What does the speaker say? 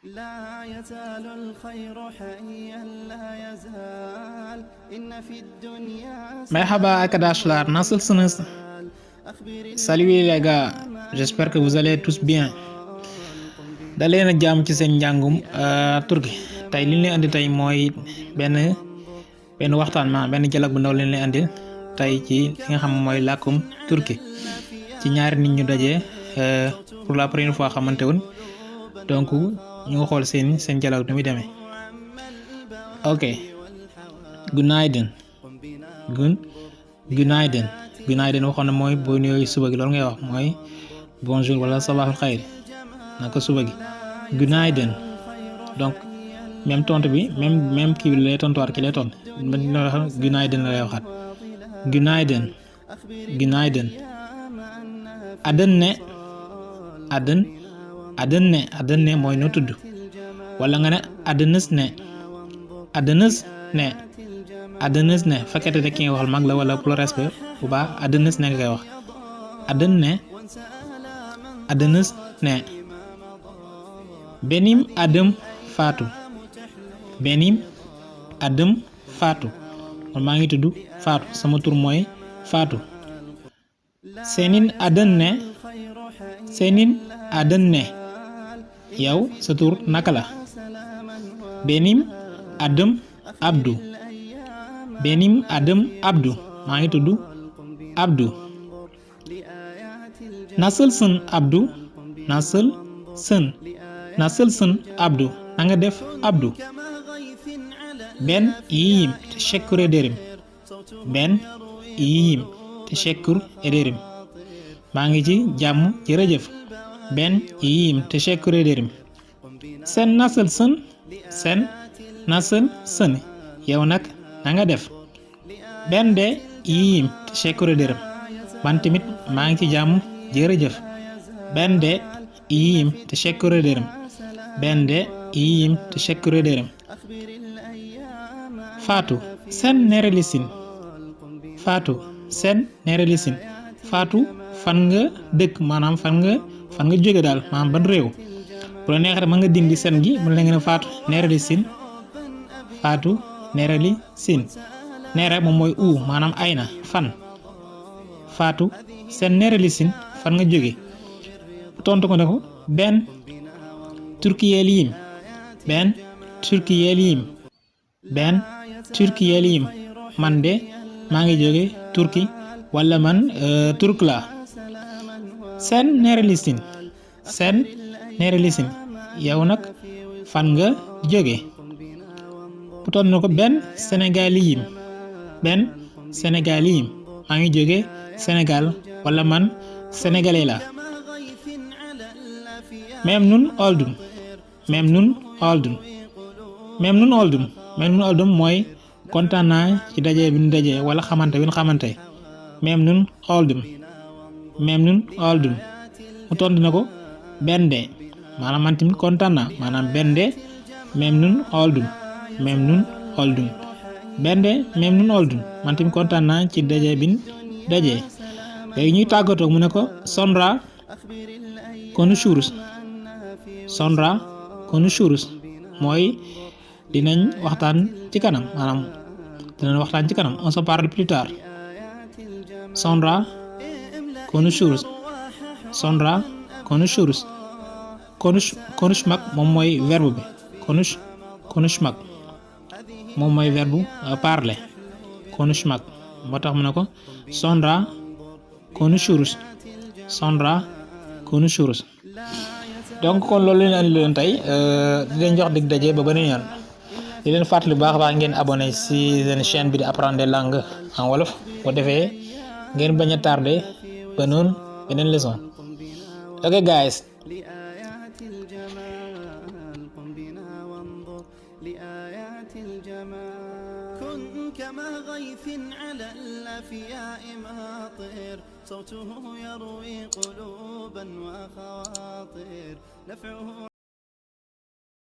لا يزال الخير حيا لا يزال إن في الدنيا Merhaba arkadaşlar, nasılsınız? Salut les gars, j'espère que vous allez tous bien. daleen a jàmm ci seen njàngum turki tey li ñu leen andi tey mooy benn waxtaan benn dialogue bu ndaw leen leen andil tey ci li nga xam mooy làkkum turki ci ñaari nit ñu dajee pour la première fois xamante woon donc ñu ngi xool seen dialogue nu muy demee. ok günaydın günaydın waxoon na mooy boo nuyoo suba gi loolu ngay wax mooy bonjour wala sabaaxul xayr naka suba gi günaydın. donc même tontu bi même kii bi lay tontuwaat ki lay tontu günaydın la lay waxaat günaydın. adın ne mooy noo tudd wala nga ne adınız ne fekkete de ki nga waxal mag la wala pour le respect bu baax adınız ne nga koy wax adınız ne. benim adım Fatou man maa ngi tudd Fatou sama tur mooy Fatou. senin adın ne yow sa tur naka la. benim adım Abdu maa ngi tudd Abdu. nasılsın Abdu na nga def Abdu. ben iyiyim teşekkür ederim maa ngi ci jàmm jërëjëf. ben iyiyim teşekkür ederim. sen nasılsın yow nag na nga def. ben de iyiyim teşekkür ederim man tamit maa ngi ci jàmm jërëjëf. ben de iyiyim teşekkür ederim. Fatou sen nerelisin. Fatou fan nga dëkk maanaam fan nga jóge daal maanaam ban réew. bu la neexee mën nga dindi sen gi mu la nga ne Fatou nerelisin. nere moom mooy maanaam ayna fan. Fatou sen nerelisin fan nga jóge. tontu ko ne ko ben Türkiyeliyim man de maa ngi jóge Turki wala man turk la. sen nerelisin yow nag fan nga jóge. bu tontu na ko ben Sénégaliyim maa ngi jóge Sénégal wala man sénégalais la. memnun oldum mooy kontaan naa ci daje bi ñu daje wala xamante bi ñu xamante. memnun oldum mu tontu na ko ben de maanaam man tamit kontaan naa maanaam ben de memnun oldum ben de memnun oldum man tamit kontaan naa ci daje bi ñu daje. léegi ñuy tàggatoo mu ne ko sonra konuşuruz mooy dinañ waxtaan ci kanam on se parle plus tard. sonra konuşuruz konuşmak moom mooy verbe bi konuşmak moom mooy verbe parler konuşmak moo tax mu ne ko sonra konuşuruz. donc kon loolu leen andi leen tey di leen jox dig daje ba beneen yoon di leen fàttali bu baax ngeen abonné ci seen chaîne bi di apprendre des langues en wolof boo defee ngeen bañ a tardé ba noonu beneen leçon. ok guys. كن كما غيث على الأفياء ماطر صوته يروي قلوبا وخواطر نفعه